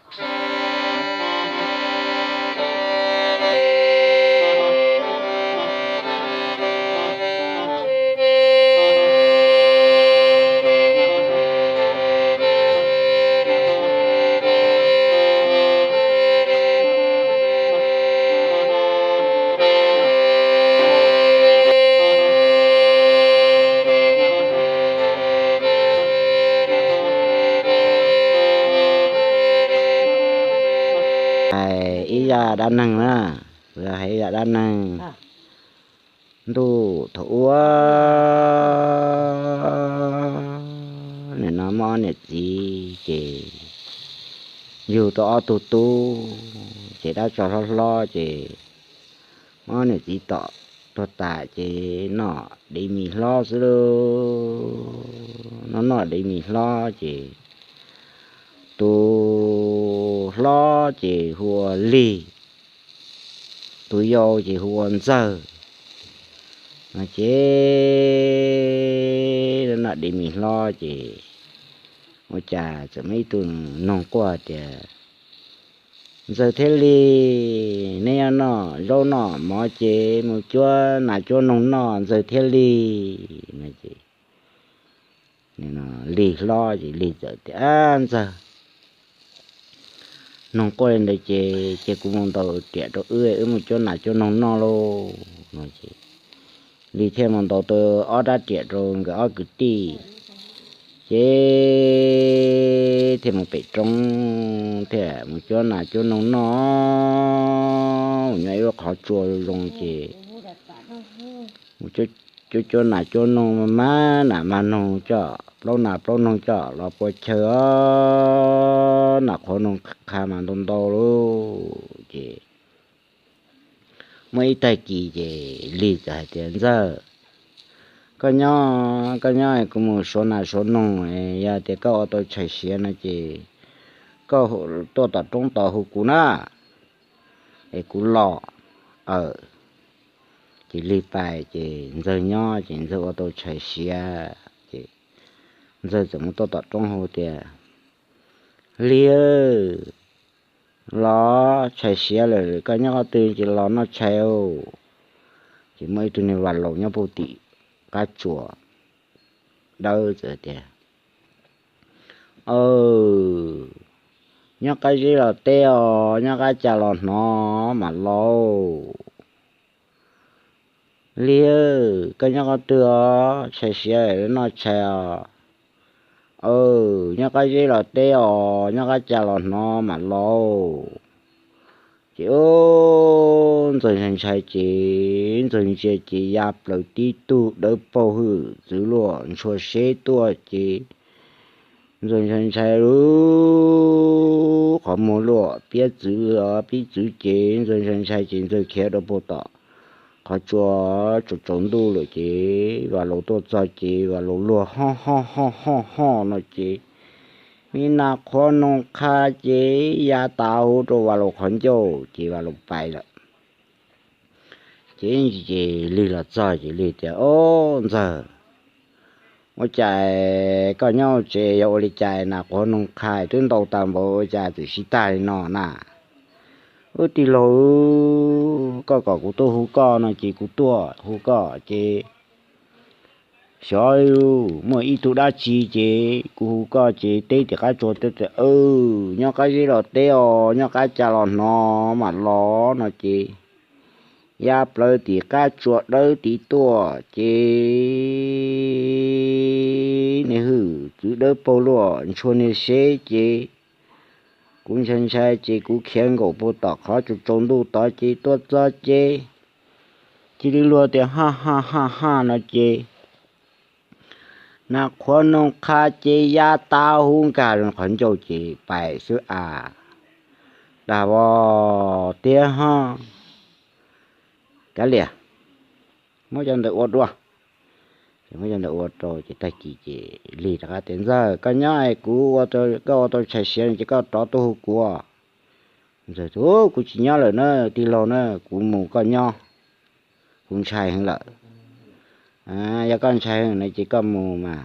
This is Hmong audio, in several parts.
Hais ib zaj dab neeg na, hais ib zaj dab neeg. Ntuj thaum ub nim no muaj ob niam txiv ces yug tau ob tug tub ces dab tsov hlob hlob ces muab ob niam txiv tom tuag tas ces noj dev mis hlob xwb lauj. Noj noj dev mis hlob ces tus hlob ces hu ua Lig, tus yau ces hu ua Ntxawg. No ces noj dev mis hlob ces ua cas txawm muaj ib tug noog quaj tias, Ntxawg thiab Lig, neb nyob noj zaub noj mov ces mus cuab nas cuab noog noj Ntxawg thiab Lig. No ces Lig hlob ces Lig txawm tias, Ntxawg, noog quaj li ntawd ces cia kuv mus ntaus riam rau wb, wb mus cuab nas cuab noog noj lauj. No ces Lig thiaj mus ntaus tau ob rab riam rau nkawd ob kwv tij, ces thiaj mus pem roob thiaj mus cuab nas cuab noog noj. Mus nyob ib lub qhov tsua zoo ces mus cuab cuab nas cuab noog, mag nas mag noog coj, plaub nas plaub noog coj los pua chaw os, nas qhuav noog qha mas ntau ntau lauj. Ces muaj ib tag kis ces Lig txawm hais tias, Ntxawg, koj nyob, koj nyob es kuv mus suav nas suav noog, yog tias koj ua tau tshais siav no ces koj tuaj tom roob tod hu kuv na, es kuv los. Aw, ces Lig pais ces Ntxawg nyob ces Ntxawg ua tau tshais siav ces Ntxawg txawm mus tuaj tom roob hu tias, Lig, los tshais siav lawm, koj nyob qhov twg ces los noj tshais. Ces muaj ib tug niag vas laus nyob puag tim qab tsuas dawb txawm tias, Aw, nyob qab zeb los teb os, nyob qab cas los hnov mam los. Lig, koj nyob qhov twg os, tshais siav noj tshais os. Aw, nyob qab zeb los teb os, nyob qab cas los hnov mam los. Ces ub, Ntxawg ntshai ntshai ces Ntxawg ntsia ces ya plaws tib tug dawb paug hwj txwv luaj ntshua seb tuaj ces Ntxawg ntshai ntshai lub qhov muag luaj piab txwv, piab txwv ces Ntxawg ntshai ntshai ces Ntxawg khiav rau puag tom qhov tsua, tsaus tsaus ntuj lawm ces vas laus tuaj txog ces vas laus luag ho ho ho ho ho no ces me nas qhuav noog qha ces ya tas huv rau vas laus qhov ncauj ces vas laus pais lawm. Ces ib ntsis ces Lig los txog ces Lig tias, Ob, Ntxawg, ua cas koj nyob tsev yog ua li cas nas qhuav noog qha twb ntau tas npaum ua cas txawm sib tag li no na? Ub, tij laug, koj kom kuv tuaj hu koj no ces kuv tuaj hu koj ces xyov muaj ib tug dab tsi ces kuv hu koj ces teb tim qab tsua teb tias, Aw, nyob qab zeb los teb os, nyob qab cas los hnov mam los no ces ya plaws tim qab tsua dawb tid tuaj ces niag hwj txwv dawb paug luaj ntshua niag seb ces kuv ntshai ntshai ces kuv khiav nkaum puag tom qhov tsaus tsaus ntuj tod ces tuaj txog ces cia li luag tias ha ha ha ha no ces nas qhuav noog qha ces ya tas huv nkag qhov ncauj ces pais xwb a. Dag vos tiag ho. Kav liam, muab cov ntawd ua dua. Ces muab cov ntawd ua rau ces tag kis ces Lig rov qab tias, Ntxawg, koj nyob es kuv, koj ua tau tshais siav ces koj rov tuaj hu kuv. Ntxawg tias, Kuv tsis nyob lawm na tij laug na, kuv mus koj nyob, kuv ntshai heev lawm. Yog koj ntshai heev no ces koj mus mas.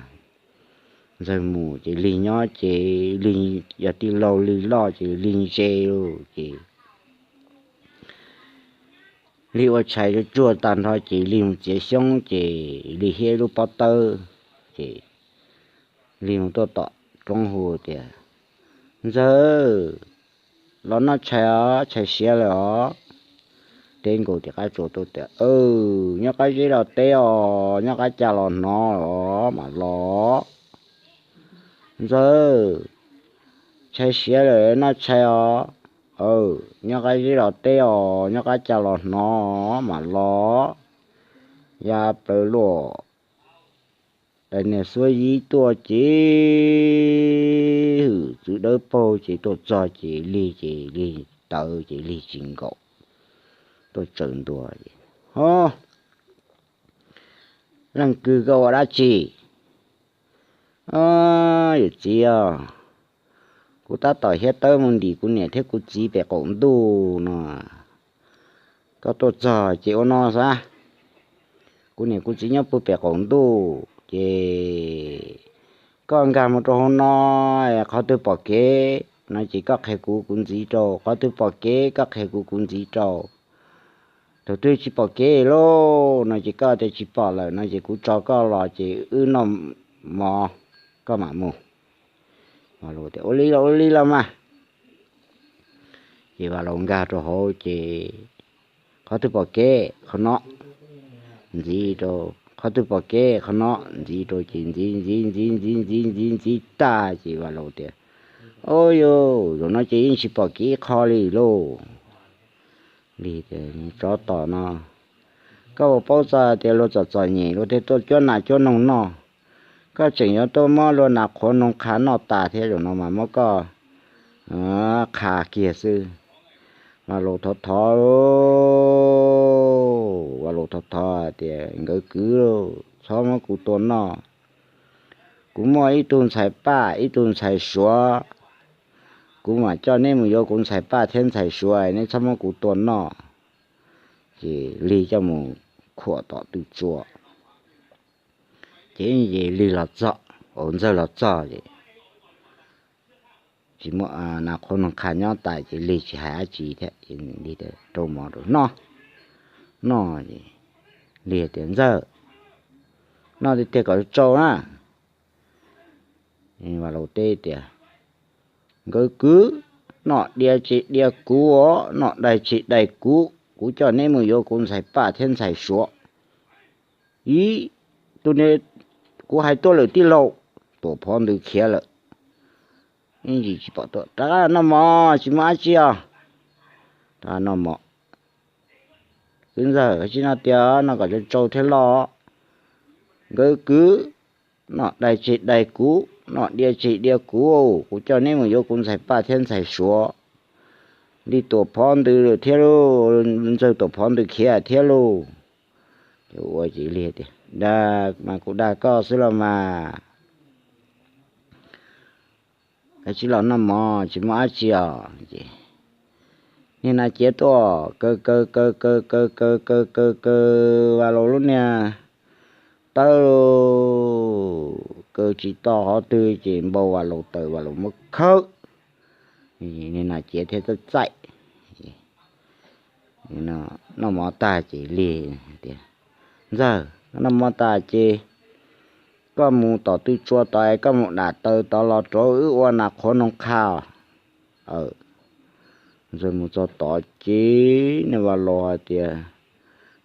Ntxawg mus ces Lig nyob ces Lig yog tij laug Lig loj ces Lig ntse lawm ces Lig ua tshais tsuag tsuag tag nrho ces Lig mus txiav xyoob ces Lig hiab lub pob tawb ces Lig mus tuaj tom roob hu tias, Ntxawg, los noj tshais os, tshais siav lawm os. Teb nkaus tim qab tsuas tuaj tias, Nyob qab zeb los teb os, nyob qab ca los hnov os mam los. Ntxawg, tshais siav lawm noj tshais os. Nyob qab zeb los teb os, nyob qab ca los hnov mam los. Ya plaws luaj, daim niag xuab yib tuaj ces hwm txwv dawb paug ces tuaj txog ces Lig ces Lig tawv ces Lig tsis nkaum, tuaj tsaws ntua ces, Ho, leej kwv koj ua dab tsi? Yawm txiv os, kuv tab tom hiab tawb mus ntim kuv niam thiab kuv txiv pem qaum ntuj no. Koj tuaj txog ces ua no xav, kuv niam kuv txiv nyob puag pem qaum ntuj ces koj nkag mus rau hauv no, qhov twg pom kev no ces koj qhia kuv kuv ntxiv rau, qhov twg pom kev koj qhia kuv kuv ntxiv rau. Thaum twg tsis pom kev lauj no ces koj tias tsis pom lawm no ces kuv tso koj los ces wb noj mov, koj mam mus. Ua li los ua li los mas. Ces Vam Laus nkag rau hauv ces qhov twg pom kev qhov no ntxiv rau, qhov twg pom kev qhov no ntxiv rau ces ntxiv ntxiv ntxiv ntxiv ntxiv ntxiv ntxiv tag ces Vam Laus tias, Au yau, zaum no ces yeej tsis pom kev ib qho li lauj. Lig tias, Tsov tom no, koj puas paub txog tias luag txom txom nyem luag thiaj tuaj cuab nas cuab noog noj, koj tseem yuav tuaj muab luag nas qhuav noog qhav noj tas thiab, zaum no mas muab koj qhav kiag xwb. Vam Laus thov thov, Vam Laus thov thov tias, Nkawd kwv, txhob muab kuv tua noj. Kuv muaj ib tug ntxhais Paj ib tug ntxhais Suav, kuv mam coj neb mus yuav kuv ntxhais Paj thiab ntxhais Suav, neb txhob muab kuv tua noj. Ces Lig coj mus khuam tom tw tsua. Ces Lig los txog, Ntxawg los txog ces tsis muaj nas qhuav noog qhav nyob tas ces Lig tsis hais dab tsi thiab, rau mov rau noj. Noj, Lig tias, Ntxawg, noj tiag tiag kom tsau na. Vam Laus teb tias, Nkawd kwv, noj diav tsis diav kuv os, noj daig tsis daig kuv, kuv coj neb mus yuav kuv ntxhais Paj thiab ntxhais Suav. Ib tug, kuv hais tuaj lawm tij laug, tuam phov ntws khiav lawm. Ib ntsis tsis pom tuaj, rov qab noj mov tsis muaj dab tsi os. Rov qab noj mov. Kwv Ntxawg, tsis noj tiag, noj kom tsau tsau thiab los. Nkawd kwv, noj daig tsis daig kuv, noj diav tsis diav kuv, kuv coj neb mus yuav kuv ntxhais Paj thiab ntxhais Suav. Li tuam phov ntws thiab lauj, Ntxawg tuam phov ntws khiav thiab lauj. Ces ua ces Lig tias, Dag mas kuv dag koj xwb los mas. Kav tsij los noj mov tsis muaj dab tsi os. Ces niag nas ciav tuaj kaw kaw kaw kaw kaw kaw kaw kaw kaw Vam Laus lub niag tawb, kaw tsis tau qhov twg ces npau Vam Laus tawm, Vam Laus muab khawb. Niag nas ciav thiaj txaij txaij. Noj mov tag ces Lig tias, Ntxawg, noj mov tas ces koj mus tom tw tsua tod, koj mus dam taws tod los rau wb ua nas qhuav noog qhav. Ntxawg mus txog tod ces niag Vam Laus hais tias,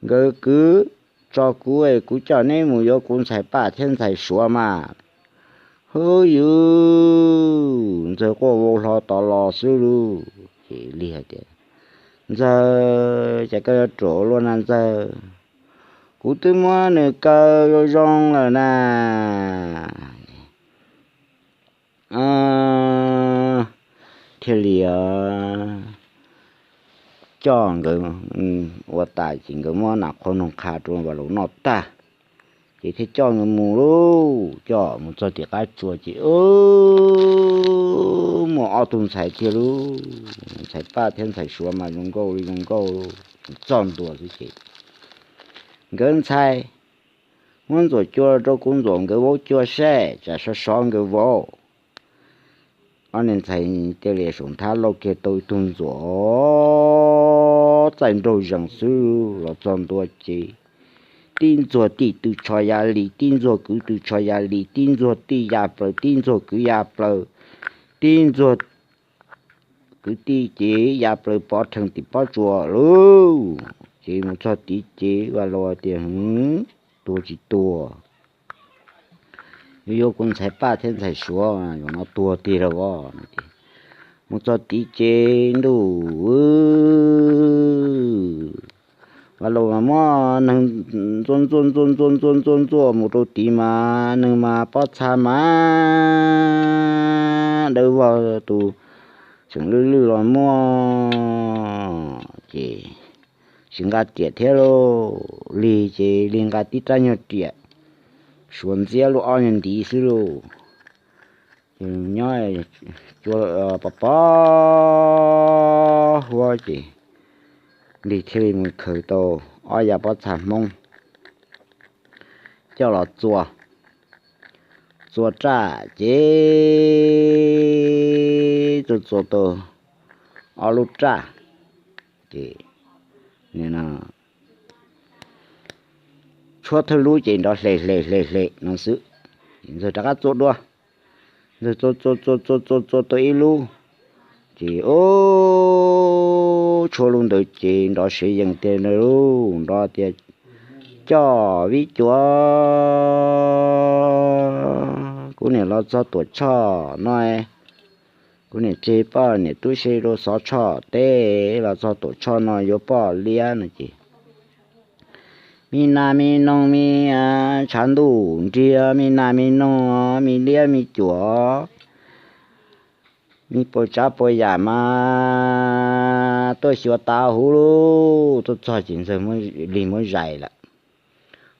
Nkawd kwv, tso kuv es kuv coj neb mus yuav kuv ntxhais Paj thiab ntxhais Suav mas. Hwb yus, Ntxawg quaj vau hlo tod los xwb lauj. Ces Lig hais tias, Ntxawg, cas koj yuav ruam ua luaj na Ntxawg, kuv twb muab nws kaw zoo zoo lawm na. Thiaj li coj nkawd ua tas ces nkawd muab nas qhuav noog qhav rau Vam Laus noj tag, ces thiaj coj nkawd mus lauj. Coj mus txog tim qab tsua ces muaj ob tug ntxhais thiab lauj, ntxhais Paj thiab ntxhais Suav mas zoo nkauj li zoo nkauj, txog ntua xwb ces nkawd ntxhais Muab ntxuam cua rau kuv ntxuam nkawd vauv cua saib tsam sov sov nkawd vauv. Ob niag ntxhais thiaj li saum nthab lauj kiag tau ib tug ntxuam txaij nraug zees xwb los txog ntua ces tib ntxuag tij tw tsho ya li, tib ntxuag kwv tw tsho ya li, tib ntxuag tij ya plaws, tib ntxuag kwv ya plaws, tib ntxuag kwv tij ces ya plaws pov rhees tim pob tsuas lauj. Ces mus txog tid ces Vaj Laus tias, Hwv, tuag tsis tuag? Yuav yuav kuv ntxhais Paj thiab ntxhais Suav, yuav no tuag tiag lauj os. Mus txog tid ces ntuj, Vaj Laus mas muab neeg ntxuaj ntxuaj ntxuaj ntxuaj ntxuaj ntxuaj ntxuaj mus rau tid mas neeg mas pob txha mas dawb vog, tus tseem lwj lwj los muaj. Ces tsis nqa riam thiab lauj, lig ces lig nqa tib rab nyuag riam, Suav ntxiab lub ob nyuag ntiv xwb lauj. Ces nyob cua pov pov huab ces lig thiaj li mus khaws tau ob yav pob txha Hmoob coj los txua, txua raj ces txua txua tau ob lub raj ces tshuab thawj lub ces nrov hle hle hle hle no xwb. Ntxawg rov qab txua dua, Ntxawg txua txua txua txua txua txua tau ib lub ces, o, tshuab lub ntawd ces nrov sev yees tiag lauj, nrov tias, Coj vib cuav, kuv niam los txog Tuam Tshoj no, kuv niam tseg poj niam tub se rau Xov Tshoj teb los txog Tuam Tshoj no yuav poj liab no ces, Me nas me noog me tshav ntuj nriag, me nas me noog, me liab me cuam, me puas tsav puas yam mas tuaj xyuas tas huv lauj. Tuaj txog ces Ntxawg, lig muab zais lawm.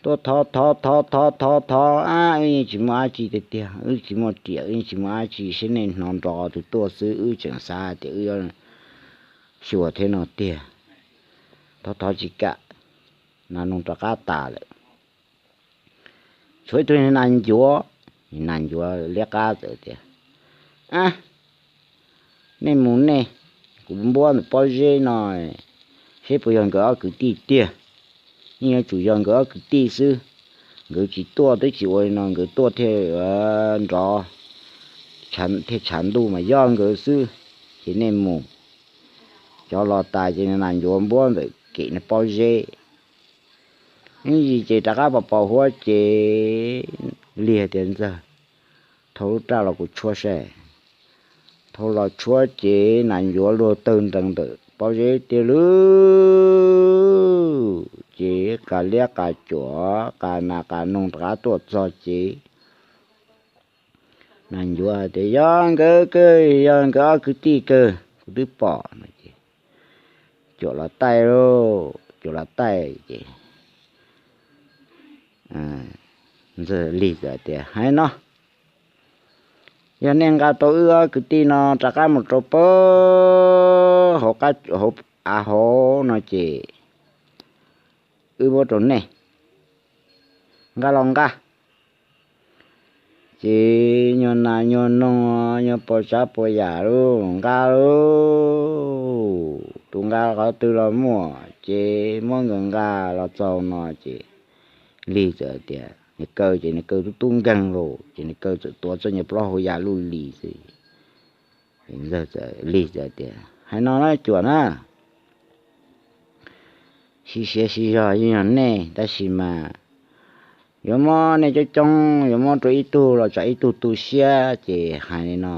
Tuaj thov thov thov thov thov thov, Ab, wb yeej tsis muaj dab tsi tiag tiag, wb tsis muaj riam, wb yeej tsis muaj dab tsi, saib nej hnov nrov twg tuaj xwb, wb tseem xav tias wb yuav xyuas thiab no tiag. Thov thov tsis kam, nas noog rov qab tas lawm. Tshuav ib tug nas ncuav, nas ncuav liab qab txawm tias, Ab, nej mus nej, kuv npuab ntawm pob zeb no, seb puas yog nkawd ob kwv tij tiag. Yeej yuav tsum yog nkawd ob kwv tij xwb, nkawd tsis tuaj twb tsis ua li no, nkawd tuaj thiaj nrov, thiaj tshav ntuj mas yog nkawd xwb. Ces nej mus. Cov los tas ces nas ncuav npuab ntawm kem niag pob zeb. Ib ntsis ces rov qab pos pos huab ces lig tias, Ntxawg, thau lub raj los kuv tshuab saib. Thau los tshuab ces nas ncuav luag tawg nrees ntawm pob zeb tiag lauj. Ces qas liab qas cuam qas nas qas noog rov qab tuaj txog ces nas ncuav hais tias, Yog nkawd kawg, yog nkawd ob kwv tij kawg, kuv twb pom no ces cuam los taij lauj, cuam los taij ces Ntxawg lig txawm tias, Hais no, yog nej nqa tau wb ob kwv tij no rov qab mus rau pab hauv av hauv no ces wb muab rau nej, nqa los nqa. Ces nyuag nas nyuag noog nyuag puas tsav puas yam lauj, nqa lauj, tus nqa qhov twg los muaj ces muab nkawd nqa los txog no ces lig txawm tias, nws kaw ces nws kaw tub tub nkeeg lauj, ces nws kaw txawm tuav txoj nyuag plaub hau ya luj li xwb. Ntxawg txawm, lig txawm tias, Hais no na cuam na, sib siab sib zog yeej yog nej, tab sis mas yuav muab nej coob coob, yuav muab rau ib tug los tsam ib tug tu siab, ces hais li no,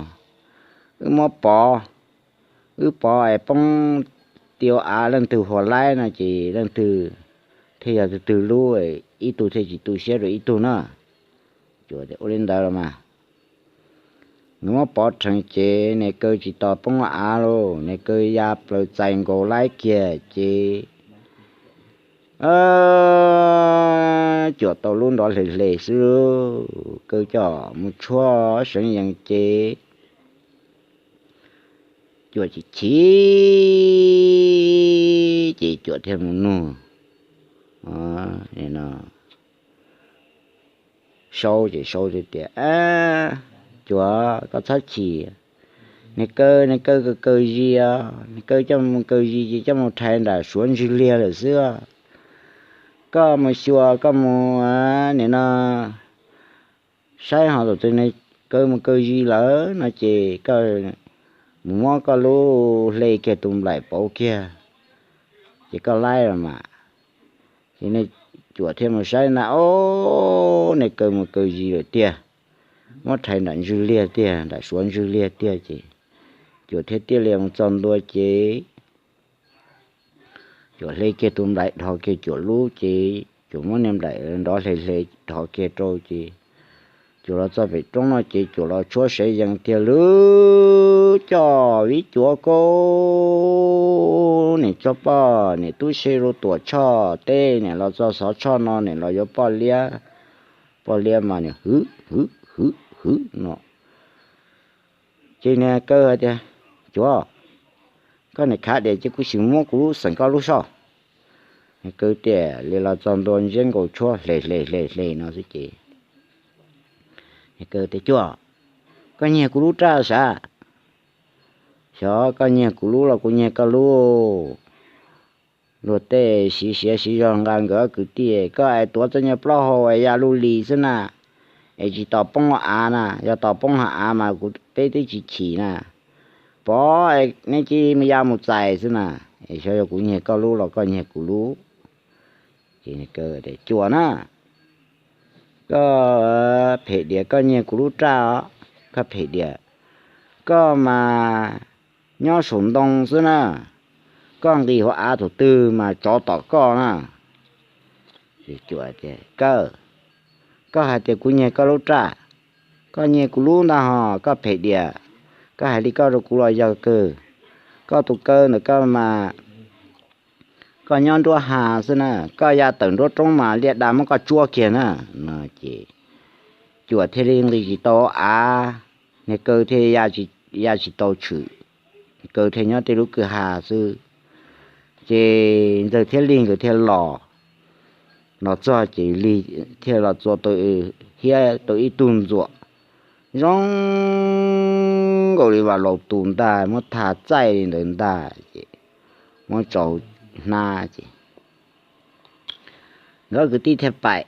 wb muab pov, wb pov es poob ti ua av leej twg huas laib no ces leej twg thiaj yog tus twg lub, ib tug thiaj tsis tu siab rau ib tug na. Ua li ntawd los mas, nws muab pov rhees ces nws kaw tsis tos poob av lauj, nws kaw ya plaws txais nkaus laib kiag ces cuam tau lub nrov hle hle xwb, kaw coj mus tshuab seev yees ces cuam chim chim ces cuam thiaj mus nug, no, Saub ces Saub tias, Cuas, koj txhob chim, niag kaw, niag kaw kaw zis os, niag kaw coj mus kaw zis ces coj mus rhais nram suav ntswg liag lawm xwb. Koj mus xyuas, koj mus, nim no saib ho thaum twg niag kaw mus kaw zis lawm no ces koj mus muab koj lub hle kiag tus nplaim pauv kiag, ces koj laib los mas. Ces niag Cuas thiaj mus saib na, ob, niag kaw mus kaw zis lawm tiag, muab rhais nram ntswg liag tiag, nram suav ntswg liag tiag ces Cuas thiaj tiaj lias mus txog ntua ces Cuas hle kiag tus nplaim dhos kiag Cuas lub ces Cuas muab niag nplaim nrov hle hle dhos kiag rau ces Cuas los txog pem roob no ces Cuas los tshuab sev yees tiag lub coj vib cuav kaub, niam tso poj niam tub se rau Tuam Tshoj teb, niam los txog Xov Tshoj no niam los yuav poj liab, poj liab mas niam hwv hwv hwv hwv no. Ces niag kaw hais tias, Cuas, koj niam khav diam ces kuv sim muab kuv lub xeem koj lub soj. Niag kaw tiaj li los txog ntua ntsiab nkaus tshuab hle hle hle hle no xwb ces niag kaw tias, Cuas, koj nyiag kuv lub raj sav? Xyov koj nyiag kuv lub los kuv nyiag koj lub. Luag tej siv siav siv zog nqa nkawd ob kwv tij, koj es tuav txoj nyuag plaub hau es ya lub li xwb na, es tsis tos poob hauv av na, yog tos poob hauv av mas kuv peb twb tsis chim na. Pov, neb cia li ya mus txais xwb na, es xyov yog kuv nyiag koj lub los koj nyiag kuv lub. Ces Cuas na, koj phem diam koj nyiag kuv lub raj os, koj phem diam. Koj mas nyob saum ntoo xwb na, koj nqis hauv av thaum twg mas tsov tom koj na. Ces Cuas tias, Kaw, koj hais tias kuv nyiag koj lub raj, koj nyiag kuv lub ntag hos, koj phem diam. Koj hais li koj rau kuv los yog kawg. Koj tus kaw ntawm koj mas koj nyob nruab hav xwb na, koj ya tawm nruab roob mas liaj da muab koj tsuab kiag na. No ces Cuas thiaj li nqis tsis tau av, niag kaw thiaj ya tsis tau tshwm, kaw thiaj nyob tej lub kwj ha xwb. Ces Ntxawg thiab Lig nkawd thiaj los, los txog ces Lig thiaj los txua tau, thiab tau ib tug ntxuam zoo nkaus li Vam Laus tus ntag, muab tha txaij li ntawd ntag ces muab tsau hnab ces nkawd kwv tij thiaj pais,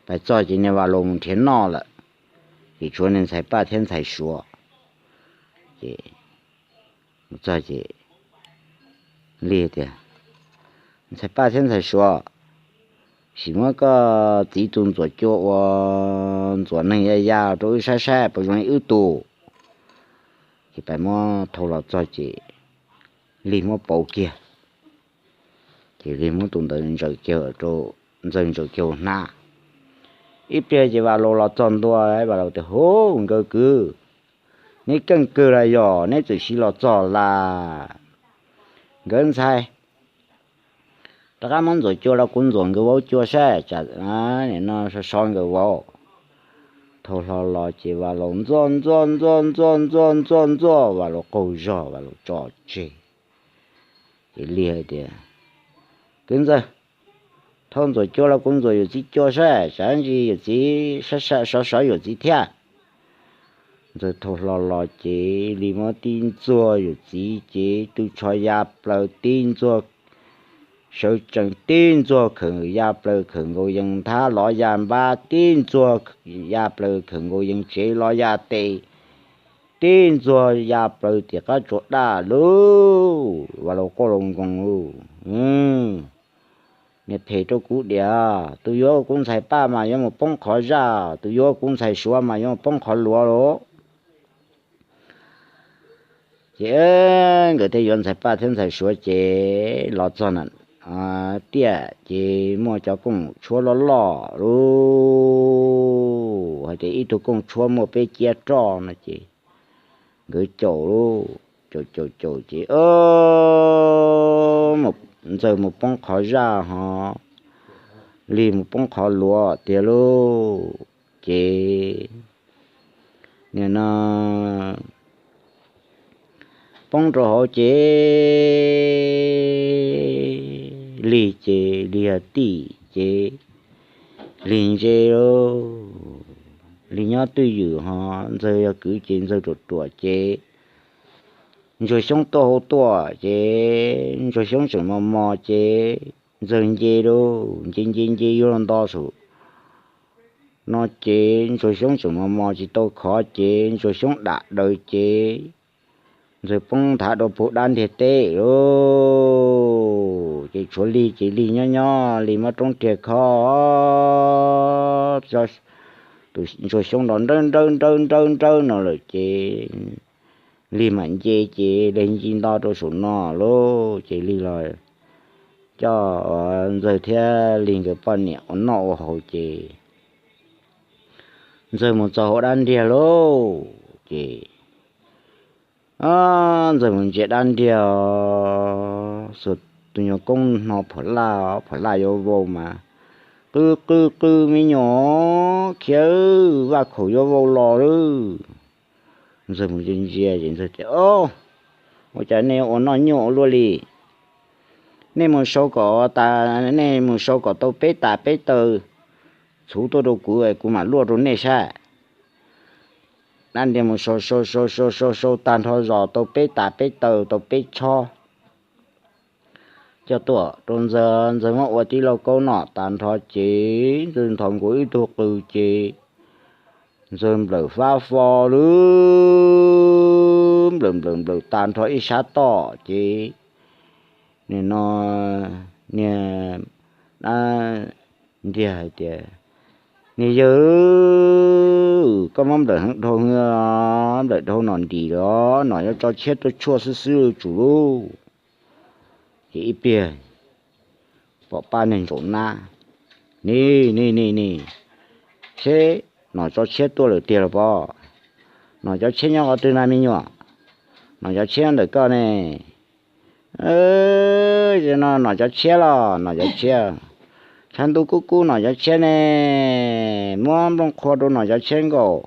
pais txog ces niag Vam Laus mus nrhiav noj lawm, ces tshuav niag ntxhais Paj thiab ntxhais Suav. Ces mus txog ces Lig tias, Ntxhais Paj thiab ntxhais Suav, sim muab koj txiv tus ntxuam cua ua ntxuam neeg ya ya rau wb saib saib puas zoo li wb tus. Ces pais muab thau los txog ces Lig muab pauv kiag, ces Lig muab tus ntawd ntsaws kiag rau, Ntxawg ntsaws kiag hauv hnab. Ib pliag ces Vam Laus los txog ntua, Vam Laus tias, Hub, nkawd kwv, neb keej kawg los yog neb txawm siv los txog lawm? Nkawd ntxhais, rov qab muab ntxuam cua los kuv ntxuam nkawd vauv cua saib tsam no so so nkawd vauv. Thau hlo los ces Vam Laus ntxuaj ntxuaj ntxuaj ntxuaj ntxuaj ntxuaj ntxuaj, Vam Laus qaug zog, Vam Laus tso tseg. Ces Lig hais tias, Kwv Ntxawg, thau ntxuam cua los kuv ntxuam yawm txiv cua saib tsam ntsis yawm txiv sov sov yawm txiv thiab. Ntxawg thau hlo los ces Lig muab tib ntxuag yawm txiv ces tw tsho ya plaws tib ntxuag, sawv tsees tib ntxuag khawm ya plaws khawm nkaus yees nthab lov ya npab tib ntxuag ya plaws khawm nkaus yees tsev lov ya tes tib ntxuag ya plaws tim qab tsuas daj lug, Vam Laus quaj loo nkoos lug. Niag phem rau kuv diam, tus yuav kuv ntxhais Paj mas yuav mus poob qhov zaj, tus yuav kuv ntxhais Suav mas yuav mus poob qhov luav lauj. Ces nkawd thiaj yuav ntxhais Paj thiab ntxhais Suav ces los txog na tiaj ces muaj cov kooj tshuab loj loj lug, hais tias ib tug kooj tshuab muaj peb ciab roj no ces nkawd caum lub, caum caum caum ces Ntxawg mus poob qhov zaj ho Lig mus poob qhov luav tiag lauj. Ces nim no poob rau hauv ces Lig ces Lig yog tij ces Lig ntse lauj. Lig nyob twj ywm ho Ntxawg yog kwv ces Ntxawg ruam ruam ces Ntsuag Xyoob tuaj hauv tuaj ces Ntsuag Xyoob tseem mos mos ces Ntxawg nce lauj, nce nce nce yuav los nto saum no ces Ntsuag Xyoob tseem mos mos tsis tau khov ces Ntsuag Xyoob dam daws ces Ntxawg poob nthav rau puag dab ntiag teb lauj. Ces tshuav Lig ces Lig nyob nyob Lig mob roob riag khob, tus Ntsuag Xyoob nrov nrawb nrawb nrawb nrawb nrawb no lawm ces Lig mam nce ces Lig nce nto rau saum no lauj ces Lig los coj Ntxawg thiab Lig nkawd poj niam ua noj ua haus ces Ntxawg mus txog hauv dab ntiag lauj ces Ntxawg mus ntsia dab ntiag, xuas tus nyuag koob hno phom laj, phom laj yuav vau mas, qw qw qw me nyuam, khiav vaj khaum yuav vau los lawm. Ntxawg mus ntsia ntsia ces Ntxawg tias, Ob, ua cas nej ua noj nyuaj ua luaj li? Nej mus sau kom tas, nej mus sau kom tau peb tas peb taw txhuv tuaj rau kuv, kuv mam luaj rau nej saib. Dab ntiag mus sau sau sau sau sau sau tag nrho zos tau peb tas peb taw tau peb tshob coj tuaj rau Ntxawg. Ntxawg muab ua tib lauj kaub noj tas nrho ces Ntxawg nthos nkaus ib tug qws ces Ntxawg nplawm fab fo lawm, nplawm nplawm nplawm tas nrho ib sab toj ces nim no niag dab ntiag hais tias, Niag yawg, koj muab nplawm heev dhau, nplawm dhau nom nrim los nom yuav tso tshiab tuaj tshuaj xwb xwb tsum lauj. Ces ib pliag pom pab niag ntsaum nab, Ni ni ni ni, seb nom tso tshiab tuaj lawm tiag los pob? Nom cov tshiab nyob qhov twg na me nyuam? Nom cov tshiab ntawm koj ne. No nom cov tshiab los nom cov tshiab, tshav ntuj kub kub nom cov tshiab ne, muab nplooj qhuav rau nom cov tshiab nkaus.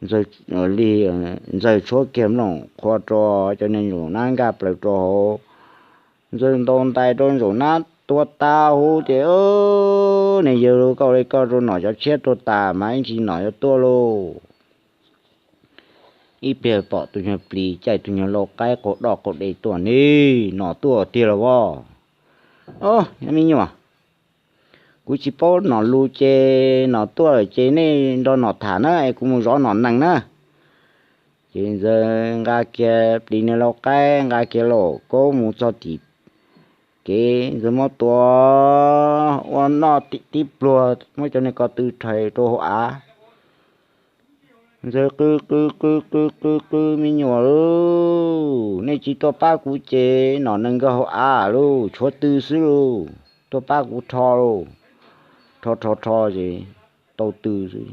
Ntxawg tshuab kiag nplooj qhuav rau cov niag ntsaum nab nkag plaws rau hauv. Ntxawg ntaus ntais rau ntsaum nab tuag tas huv ces, Niag yawg, koj ua li koj rau nom cov tshiab tuag tas mas ib ntsis nom yuav tuaj lauj. Ib pliag pom tus nyuag plis caij tus nyuag lau qaib qaug doj qaug de tuaj, Ni, nom tuaj tiag los pob? Ob, me nyuam, kuv tsis paub nom lus ces nom tuaj lawm ces nej nrog nom tham na es kuv mus zov nom nees na. Ces Ntxawg nqa kiag plis niag lau qaib, nqa kiag lauj kaub mus txog tim kev, Ntxawg muab tua ua noj tib pluag, muab cov niag ko tw rhais rau hauv av. Ntxawg qw qw qw qw qw qw, Me nyuam lauj, nej tsis tuaj pab kuv ces nom nees nkag hauv av lauj, tshuav tw xwb lauj, tuaj pab kuv rho lauj. Rho rho rho ces tau tw xwb.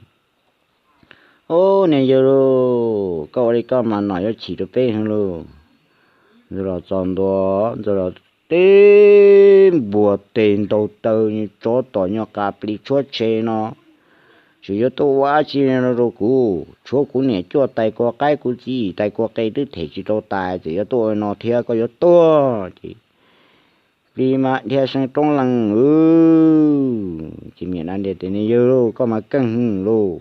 Ob, niag yawg lauj, koj ua li koj mas nom yuav chim rau peb heev lauj. Ntxawg los txog ntua, Ntxawg los teb npuas tes ntaus taw, tsov tom nyuag qas plis tshuab tsheb no, tseem yuav tuaj ua dab tsi no rau kuv? Tshuav kuv niam cuaj tais kua qaib, kuv txiv tais kua qe twb them tsis tau tais, tseem yuav tuaj ua no thiab, koj yuav tuag ces plis mas dhia seev roob lees. Ces me nyuam dab ntiag tias, Niag yawg lauj, koj mas keej hwv lauj.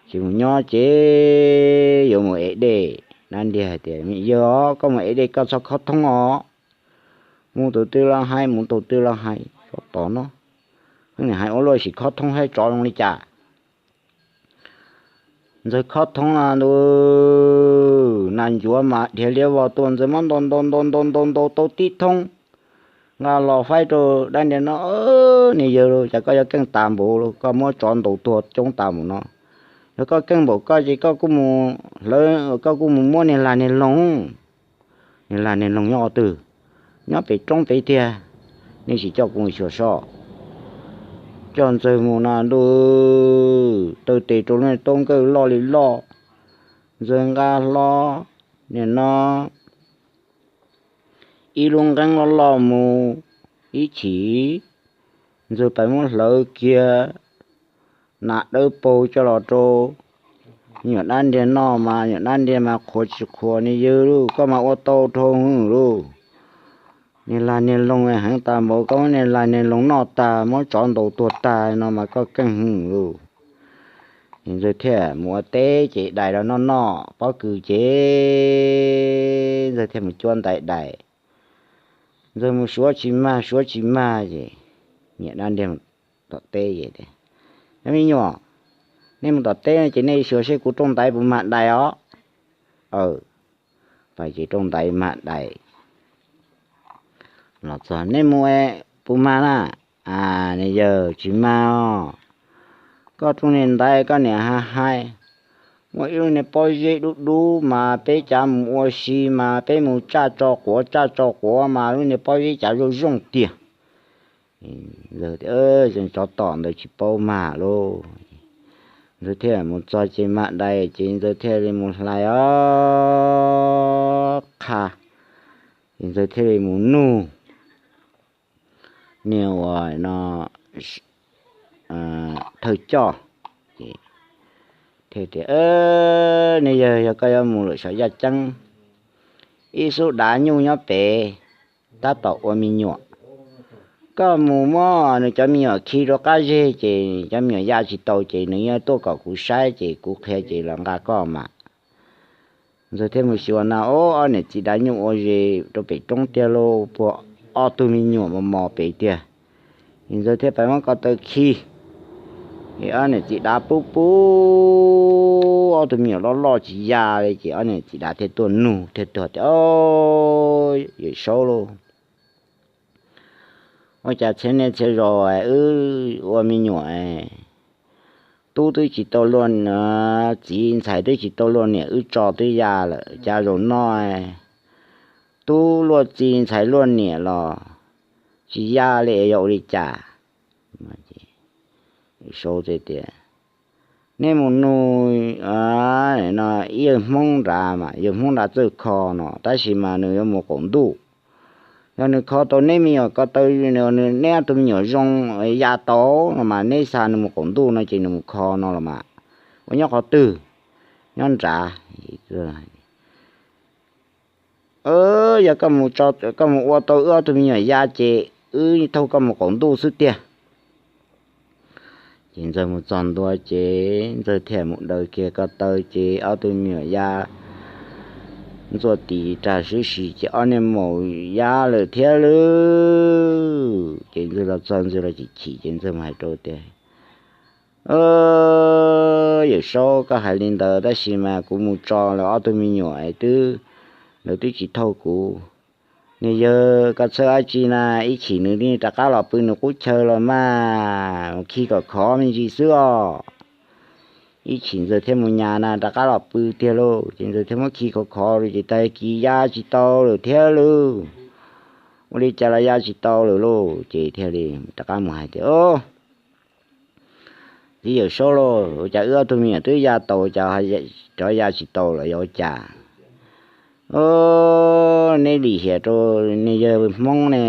Ces mus nyob ces yuav mus ev dej. Dab ntiag hais tias, Me yawg os, koj mus ev dej koj txhob khob thoob os. Mus tus twg los hais, mus tus twg los hais, tsov tom no, nim hais ua luaj sim khob thoob saib tsov zoo li cas. Ntxawg khob thoob no ntuj, nas ncuav mas dhia liab vog tuaj, Ntxawg muab ntaus ntaus ntaus ntaus ntaus ntaus tau tib thoob, nqa los faib rau dab ntiag no, Niag yawg lauj, cas koj yuav keej tas npaum lauj, koj muab tsov ntaus tuag coob tas npaum no. Yog koj keej npaum koj ces koj kuj mus hlawv, koj kuj mus muab niag lag niag loog. Niag lag niag loog nyob qhov twg? Nyob pem roob pem tiag. Nej sim coj kuv mus xyuas soj. Coj Ntxawg mus no ntuj, taw tes rau lub niag taub nkawj loj li loj. Ntxawg nqa hlo nim no ib lub nqeeb loj loj mus ib chim, Ntxawg pais muab hlawv kiag nas dawb paug coj los rau me nyuam dab ntiag noj mas me nyuam dab ntiag mas qhuas tsis qhuas, Niag yawg lauj, koj mas ua tau dhau hwv lauj. Niag lag niag loog heev tas npaum, koj muab niag lag niag loog noj tag, muab tsov ntaus tuag tag no mas koj keej hwv lauj. Ntxawg thiaj mus ua teb ces dais los noj noj pob kws ces Ntxawg thiaj mus cuab ntaiv dais. Ntxawg mus suav tsis mag suav tsis mag ces niam dab ntiag tom teb es, Cov me nyuam, nej mus tom teb ces nej xyuas seb kuv rooj ntaiv puas mag dais os. Pais ces rooj ntaiv mag dais. Los txog, Nej mus puas mag na? Niam yawg, tsis mag os. Koj rooj niag ntaiv koj niam ha haib, muaj ib lub niag pob zeb dub dub mas peb cav mus ua si mas peb mus tsaj tso quav tsaj tso quav mas lub niag pob zeb cav zoo zoo tiag. Ntxawg tias, Tsov tom ntawd tsis paub mag lauj. Ntxawg thiaj mus txog ces mag dais ces Ntxawg thiaj li mus hlais os qha, ces Ntxawg thiaj li mus nug niag uas no thawj coj, thiaj tias, Niam yawg, yog koj yuav mus lawm saum yaj ceeb, ib xub dav nyuj nyob pem tab tom ua me nyuam. Koj mus muab nws cov me nyuam khi rau qab zeg ces cov me nyuam ya tsis tau ces nws yuav tuaj kom kuv saib ces kuv qhia ces los nqa koj mas. Ntxawg thiaj mus xyuas na, ob niam txiv dav nyuj ua zes rau pem roob tiag lauj, puag ob tug me nyuam mos mos pem tiag. Ces Ntxawg thiaj pais muab ko taw khi, es ob niam txiv dav pub pub, ob tug me nyuam loj loj tsis ya li ces ob niam txiv dav thiaj tuaj nug thiaj tuag tias, Yawm Saub lauj, ua cas txhia niaj txhia zaus wb ua me nyuam, tub twb tsis tau luaj, txiv ntxhais twb tsis tau luaj niam wb tso twb ya lawm, cas zaum no tub luaj txiv ntxhais luaj niam los tsis ya li, yog ua li cas? Saub tias, Nej mus nug ib yawg Hmoob nrad mas, yawg Hmoob nrad txawj kho no tab sis mas nws yuav mus qaum ntuj. Yog nws kho tau neb me nyuam ko taw, neb ob tug me nyuam zoo ya tau no mas neb xa nws mus qaum ntuj no ces nws mus kho no los mas. Ua nyob qhov twg? Nyob nrad. Yog koj mus ua tau wb ob tug me nyuam ya ces wb thauj koj mus qaum ntuj xwb tiag. Ces Ntxawg mus txog ntua ces Ntxawg thiaj mus daws kiag ko taw ces ob tug me nyuam ya ntxuaj tis rag swb si ces ob niag maum ya lawm thiab lauj. Ces Ntxawg los txog Ntxawg los chim chim ces Ntxawg mus hais rau tias, Yawm Saub, koj hais li ntawd tab sis mas kuv mus tso lawv ob tug me nyuam twb, lawv twb tsis thauj kuv. Niag yawg, koj txhawj dab tsi na, ib chim nws rov qab los pw nws qub chaw los mas, mus khi kom khov me ntsis xwb os. Ib chim Ntxawg thiaj mus nyas na rov qab los pw tiag lauj. Ces Ntxawg thiaj muab khi khov khov ces tag kis ya tsis tau lawm thiab lauj. Ua li cas los ya tsis tau lawm lauj. Ces thiaj li rov qab mus hais tias, Txiv Yawm Saub lauj, ua cas wb ob tug me nyuam twb ya tau cas rov ya tsis tau los yog ua cas? Neb lim hiam rau niag yawg Hmoob ne.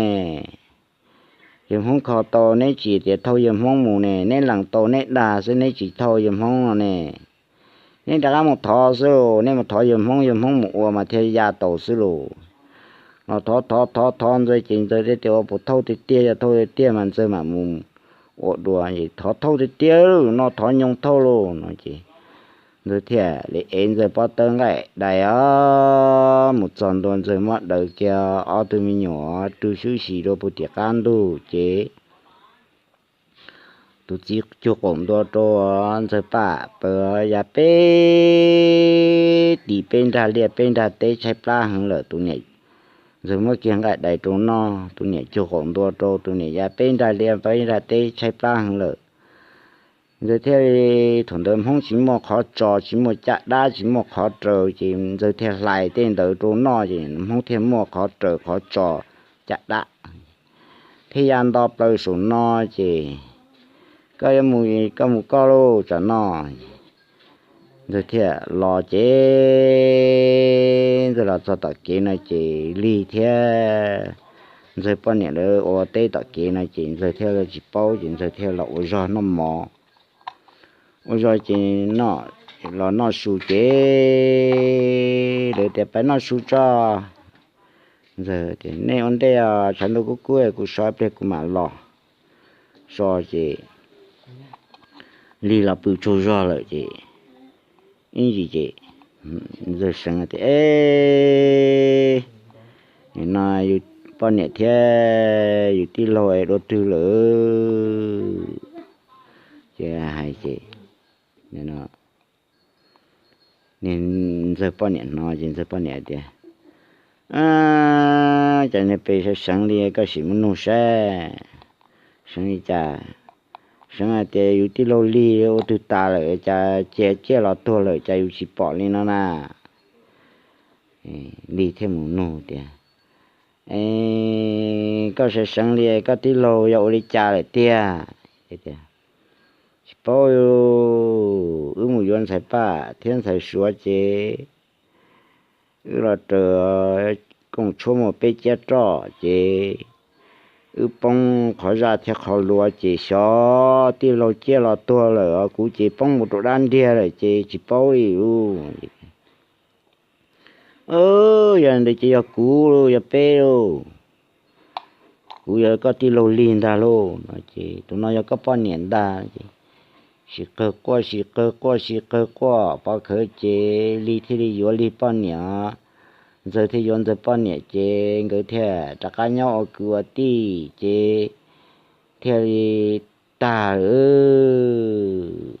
Yawg Hmoob kho tau neb tsis tias thauj yawg Hmoob mus ne, neb lees tau neb dag xwb neb tsis thauj yawg Hmoob no ne. Neb rov qab mus thov xwb lauj, neb mus thov yawg Hmoob, yawg Hmoob mus ua mas thiaj ya tau xwb lauj. Los thov thov thov thov Ntxawg ces Ntxawg thiaj tias ua puas thauj tiag tiag, yog thauj tiag tiag mas Ntxawg mam mus ua dua. Thov thauj tiag tiag no, thov nyob thauj lauj no ces Ntxawg thiaj li ev Ntxawg pob tawb nqaij dais os mus txog ntua Ntxawg muab daws kiag ob tug me nyuam rau swb si rau puag tim qab ntug ces tus txiv cug qaum ntua rau Ntxawg pam pawg ya peb tis peb nrag liaj peb nrag teb tshaib plab heev lawm tus niam. Ntxawg muab kiag nqaij dais rau noj, tus niam cug qaum ntua rau tus niam ya peb nrag liaj peb nrag teb tshaib plab heev lawm. Ntxawg thiaj li, thaum ntawd Hmoob tsis muaj qhov tso tsis muaj caj dab tsis muaj qhov raws ces Ntxawg thiaj hlais tej ntawd rau noj ces Hmoob thiaj muaj qhov raws qhov tso caj dab. Thiaj ya nto plaws saum no ces, Koj yuav mus koj mus koj lauj, tsam no. Ntxawg thiaj los ces Ntxawg los txog tom kev no ces Lig thiab Ntxawg poj niam lawv ua teb tom kev no ces Ntxawg thiaj tsis paub ces Ntxawg thiaj los ua zog noj mov. Ua zog ces los noj su ces lawv tias, Pab noj su tso. Ntxawg tias, Nej ua ntej os, tshav ntuj kub kub kuv so ib pliag kuv mam los. So ces Lig los pw tsaug zog lawm ces ib ntsis ces Ntxawg Seev tias, Eb, nim no yus poj niam thiab yus tij laug dua twg lawm? Ces hais ces Ntxawg poj niam hnov ces Ntxawg poj niam tias, Cas niag pes seev seev li, koj sim muab nug saib seev li cas. Seev hais tias yus tij laug Lig ua twg tas lawm, cas cia ciaj los tuag lawm, cas yus tsis pom li no na. Lig thiaj mus nug tias, Koj seev seev li, koj tij laug yog ua li cas lawm tiag? Tsis paub, wb mus yuav ntxhais Paj thiab ntxhais Suav ces wb los raws koom tshuaj muaj peb ciab roj ces wb poob qhov zaj thiab qhov luav ces xyov tij laug ciaj los tuag lawm os, kuv ces poob mus rau dab nriag lawm ces tsis paub li. Yog ntawd ces yog kuv, yog peb lauj, kuv yog koj tij laug Lig ntag lauj no ces tus no yog koj poj niam ntag ces sim qawg quaj sim qawg quaj sim qawg quaj pov khawv ces Lig thiaj li yuav Lig poj niam, Ntxawg thiaj yuav Ntxawg poj niam ces nkawd thiaj rov qab nyob ua kwv ua tij ces thiaj li tag lawm.